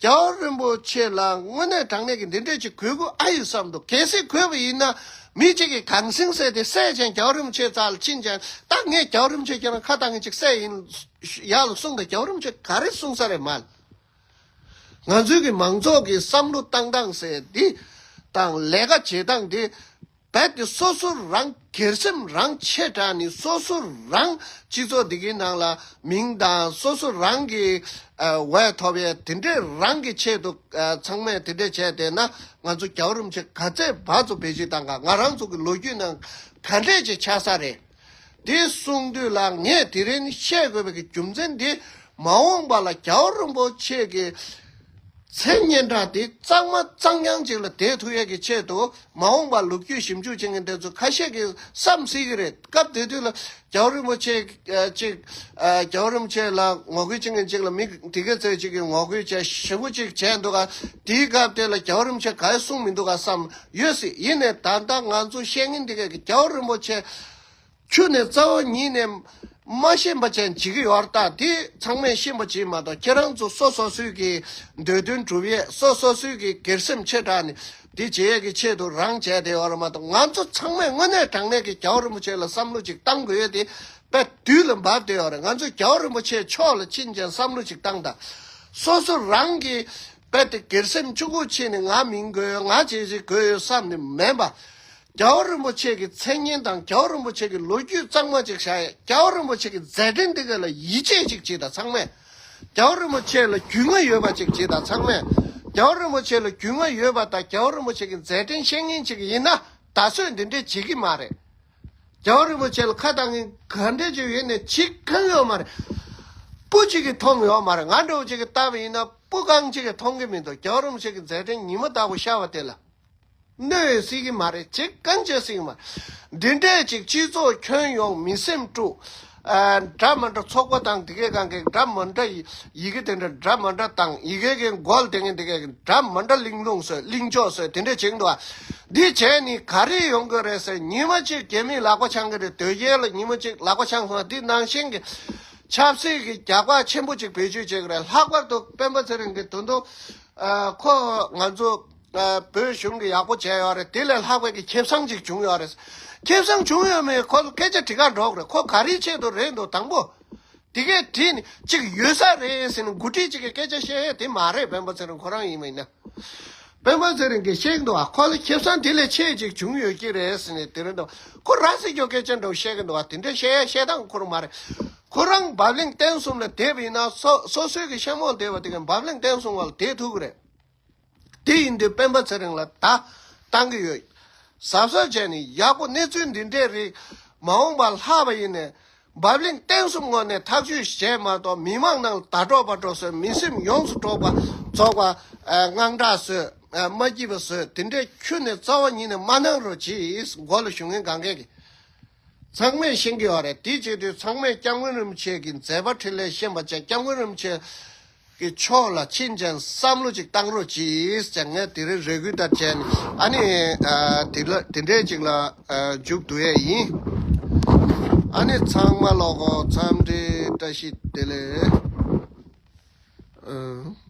རྒྱལ་བ་རིན་པོ་ཆེ་ལ་དངོས་གནས་དྲང་གནས་ཀྱི་འདི་འདྲས་ཅིག་དགོས་ཀྱི་ཨ་ཡོད་བསམ་འདུག་གལ་སྲིད་དགོས་པ་ཡིན་ན་མི་གཅིག་གིས་གངས་སེང་ཟེར་དེ་བསད་ཅིང་རྒྱལ་བ་རིན་པོ་ཆེ་རྩ་ལ་ཕྱིན་ཅིང་། ད་ངས་རྒྱལ་བ་རིན་པོ་ཆེ་ཁྱེད་རང་ཁ་བཏང་མཁན་ཅིག་བསད་ཡིན་ཡག་ལ་གསུངས་དང་། རྒྱལ་བ་རིན་པོ་ཆེ་ག་རེ་གསུངས་ས་རེད་མ། ང་ཚོའི་གི་མང་ཚོགས་ཀྱི་བསམ་བློ་བཏང་སྟངས་ཟེར་འདི་དང་ལས་ཀ་བྱེད་སྟངས་འདི། རྦད་དེ་སོ་སོ་རང་སྒེར་སེམས་རང་ཆེ་དྲགས་ནས། སོ་སོ་རང་སྤྱི་ཚོགས་འདི་གི་ནང་ལ་མིང་དང་། སོ་སོ་རང་གི། ཨ། འོས་ཐོབ་ཡས་དེ་འདྲས་རང་གི་ཆེད་དུ། ཨ། ཚང་མས་དེ་འདྲས་བྱས་བསྡད་ན་ང་ཚོ་རྒྱལ་བ་རིན་པོ་ཆེ་ག་ཚད་བར་དུ་བེད་སྤྱོད་བཏང་ག། ང་རང་ཚོ་གི་ལོ་རྒྱུས་ནང་ག་འདྲས་ཅིག་ཆགས་ས་རེད། དེ་གསུང་དུས་ལ་ངས་དེ་རིང་བཤད་དགོས་པའི་གི་རྒྱུ་མཚན་འདི། མ་འོངས་པ་ལ་རྒྱལ་བ་རིན་པོ་ཆེ་གི་མཚན་སྙན་གྲགས་དེ་གཙང་མ་གཙང་རྐྱང་ཅིག་ལ་བསྡད་ཐུབ་ཡས་ཀྱི་ཆེད་དུ། མ་འོངས་པ་ལོ་རྒྱུས་ཞིབ་འཇུག་བྱེད་མཁན་དེ་ཚོ་ཁ་ཤས་ཀྱིས་བསམ་སྲིད་ཀྱི་རེད། སྐབས་དེ་དུས་ལ་རྒྱལ་བ་རིན་པོ་ཆེ། ཨ། ཅིག་ཨ། རྒྱལ་བ་རིན་པོ་ཆེ་ལ་ངོ་རྒོལ་བྱེད་མཁན་ཅིག་ལ་མི་དེ་ག་ཚོད་ཅིག་གིས་ངོ་རྒོལ་བྱས་ཞེ་པོ་ཅིག་བྱས་འདུག་ག། དེའི་སྐབས་དེ་ལ་རྒྱལ་བ་རིན་པོ་ཆེ་ག་ཡེ་གསུངས་མི་འདུག་ག་བསམ་ཡོད་སྲིད། ཡིན་ནའི་ད་ལྟ་ང་ཚོ་བཤད་མཁན་དེ་གས་ཀྱིས་རྒྱལ་བ་རིན་པོ་ཆེ་ཁྱོན་ནས་རྩ་བ་ཉིད་ནས་མ་ཤེས་པ་ཅན་བྱེད་ཀྱི་ཡོད་རེད། ད་དེ་ཚང་མས་ཤེས་པ་བྱེད་མ་གཏོགས། ཁྱེད་རང་ཚོ་སོ་སོ་སོའི་གི་འདོད་དོན་སྒྲུབ་ཡས། སོ་སོ་སོའི་གི་སྒེར་སེམས་ཆེ་དྲགས་ནས་དེ་བྱེད་ཡས་ཀྱི་ཆེད་དུ་རང་བྱས་བསྡད་ཡོད་རེད་མ་གཏོགས། ང་ཚོ་ཚང་མས་དངོས་གནས་དྲང་གནས་ཀྱི་རྒྱལ་བ་རིན་པོ་ཆེ་ལ་བསམ་བློ་ཅིག་བཏང་དགོས་ཡས་དེ་དཔེ་དུས་ལ་བབས་བསྡད་ཡོད་རེད། ང་ཚོས་རྒྱལ་བ་རིན་པོ་ཆེ་ཕྱོགས་ལ་ཕྱིན་ཅིང་བསམ་བློ་ཅིག་བཏང་དང་། སོ་སོ་རང་གི་ རྦད་དེ་སྒེར་སེམས་གཅིག་པུ་བྱས་ནས་ང་མིང་དགོས་ཡོད། ང་བྱས་ཅིག་དགོས་ཡོད་བསམ་ནས་མེད་པ། རྒྱལ་བ་རིན་པོ་ཆེ་གི་མཚན་སྙན་དང་རྒྱལ་བ་རིན་པོ་ཆེ་གི་ལོ་རྒྱུས་གཙང་མ་ཅིག་བཞག་ཡ། རྒྱལ་བ་རིན་པོ་ཆེ་གི་མཛད་འཕྲིན་འདི་ག་ལ་ཡིད་ཆེས་ཅིག་བྱེད་དང་ཚང་མས། རྒྱལ་བ་རིན་པོ་ཆེ་ལ་རྒྱུས་མངའ་ཡོད་པ་ཅིག་བྱེད་དང་ཚང་མས། རྒྱལ་བ་རིན་པོ་ཆེ་ལ་རྒྱུས་མངའ་ཡོད་པ་དང་རྒྱལ་བ་རིན་པོ་ཆེ་གི་མཛད་འཕྲིན་ཤེས་མཁན་ཅིག་ཡིན་ན། ད་གཟོད་འདི་འདྲས་བྱེད་ཀྱི་མ་རེད། རྒྱལ་བ་རིན་པོ་ཆེ་ལ་ཁ་བཏང་མཁན་ག་འདྲས་ཅིག་ཡོད་ནས་ཅིག་གང་ཡོད་མ་རེད། སྤུ་གཅིག་གིས་མཐོང་ཡོད་མ་རེད། ང་འདྲ་བོ་ཅིག་གིས་བལྟས་པ་ཡིན་ན་སྤུ་རྐང་གཅིག་གིས་མཐོང་གི་མི་འདུག་རྒྱལ་བ་རིན་པོ་ཆེ་གི་མཛད་འཕྲིན་ཉི་མ་ལྟ་བུ་ཤར་བ་དེ་ལ་གནོད་ཡང་སྲིད་ཀྱི་མ་རེད། ཅིག་གང་བྱས་སྲིད་ཀྱི་མ་རེད། འདི་འདྲས་ཅིག་སྤྱི་ཚོགས་ཁྱོན་ཡོངས་མི་སེམས་དཀྲུགས། ཨ། འདྲ་མི་འདྲ་ཚོགས་པ་དང་དེ་གའི་སྒང་གའི་འདྲ་མི་འདྲ་ཡི་ཡི་གེ་དེ་འདྲ་འདྲ་མི་འདྲ་དང་ཡི་གེ་གི་མགོ་ལ་དེ་ངན་དེ་གའི་འདྲ་མི་འདྲ་གླེང་སློང་བཟོས་གླེང་ཕྱོགས་བཟོས་དེ་འདྲ་བྱེད་ཀྱི་འདུག་ཨ། འདི་བྱས་ནི་ག་རེ་ཡོང་གི་རེད་ཟེར། ཉི་མ་གཅིག་རྒྱ་མིས་ལག་པ་འཆང་གི་རེད། དོལ་རྒྱལ་ལ་ཉི་མ་གཅིག་ལག་པ་འཆང་སོང་། འདི་ནང་བཞིན་གྱི་ཆབ་སྲིད་ཀྱི་རྒྱག་པ་ཆེན་པོ་གཅིག་བེད་སྤྱོད་བྱེད་ཀྱི་རེད། ལྷག་པར་དུ་སྤེན་པ་ཚེ་རིང་གིས་ད་དུང་ཨ། ཁོ་ང་ཚོ་ཨ། བོད་གཞུང་གིས་ཡག་པོ་བྱས་ཡོད་རེད། དེ་ལས་ལྷག་པའི་གི་ཁེ་བཟང་ཅིག་བྱུང་ཡོད་རེད། ཁེ་བཟང་བྱུང་ཡོད་མེད་ཁོ་ཚོ་སྐད་ཆ་དྲི་ག་འགྲོ་གི་རེད། ཁོ་ག་རེའི་ཆེད་དུ་རེད་འདུག་དང་པོ། དེ་གས་བྲིས་ནས་གཅིག་ཡོད་ས་རེད་ཟེར་ནས་འགོ་ཁྲིད་གཅིག་གིས་སྐད་ཆ་བཤད་ཡས་དེ་མ་རེད། སྤེན་པ་ཚེ་རིང་ཁོ་རང་ཡིན་པ་ཡིན་ན། སྤེན་པ་ཚེ་རིང་གིས་བཤད་ཀྱི་འདུག་ཨ། ཁོ་ལ་ཁེ་བཟང་དེ་ལས་ཆེ་ཅིག་བྱུང་ཡོད་ཀྱི་རེད་ཟེར་ནས་དེ་རིང་འདུག་ཁོ་ར་སྲིད་སྐྱོ་སྐད་ཆ་འདྲ་བོ་བཤད་ཀྱི་འདུག་ཨ། དེ་འདྲ་བཤད་ཡས་བཤད་སྟངས་ཁོ་རང་མ་རེད། ཁོ་རང་བབ་བརླིང་བསྟན་གསུམ་ལ་དེབ་ཡིན་ན་སོ་སོ་སོའི་གི་ཤ་མོ་དེབ་པ་དེ་ག་བབ་བརླིང་བསྟན་གསུམ་བ་ལ་དེབ་ཐུག་གི་རེད། དེ་ཡིན་དུས་སྤེན་པ་ཚེ་རིང་ལ་ད་བཏང་གི་ཡོད། གཟབ་གཟབ་བྱས་ནས་ཡག་པོ་གནས་ཚུལ་འདི་འདྲས་རིགས་མ་འོངས་པ་ལྷག་པ་ཡིན་ནས་བབ་བརླིང་བསྟན་གསུམ་ངོས་ནས་ཐག་གཅོད་བྱས་མ་གཏོགས་མི་མང་ནང་ལ་ད་དཀྲོག་པ་དཀྲོག་བཟོས། མི་སེམས་ཡོངས་སུ་དཀྲོག་པ་རྫོགས་པ། ཨ། དངངས་སྐྲག་བཟོས། ཨ། མ་སྐྱིད་པ་བཟོས། དེ་འདྲས་ཁྱོན་ནས་རྩ་བ་ཉིད་ནས་མ་གནང་རོགས་གྱིས། མགོ་ལ་བཞུགས་མཁན་གང་གས་ཀྱིས། ཚང་མས་ཤེས་ཀྱི་ཡོད་རེད། དེ་བྱེད་དུས་ཚང་མས་སྐྱབས་མགོན་རིན་པོ་ཆེ་གི་མཛད་པ་འཕྲིན་ལས་ཤེས་པ་བྱས། སྐྱབས་མགོན་རིན་པོ་ཆེ་གི་ཕྱོགས་ལ་ཕྱིན་ཅིང་བསམ་བློ་ཅིག་བཏང་རོགས་གྱིས་ཟེར་ངས་དེ་རིང་རེ་སྐུལ་ལྟར་བྱས་ནས། ཨ་ནི་ཨ། དེ་ལ་དེ་འདྲས་ཅིག་ལ་ཨ། མཇུག་བསྡུ་ཡས་ཡིན། ཨ་ནི་ཚང་མ་ལོག་གོ། འཚམས་འདྲི་བཀྲ་ཤིས་བདེ་ལེགས། ཨ།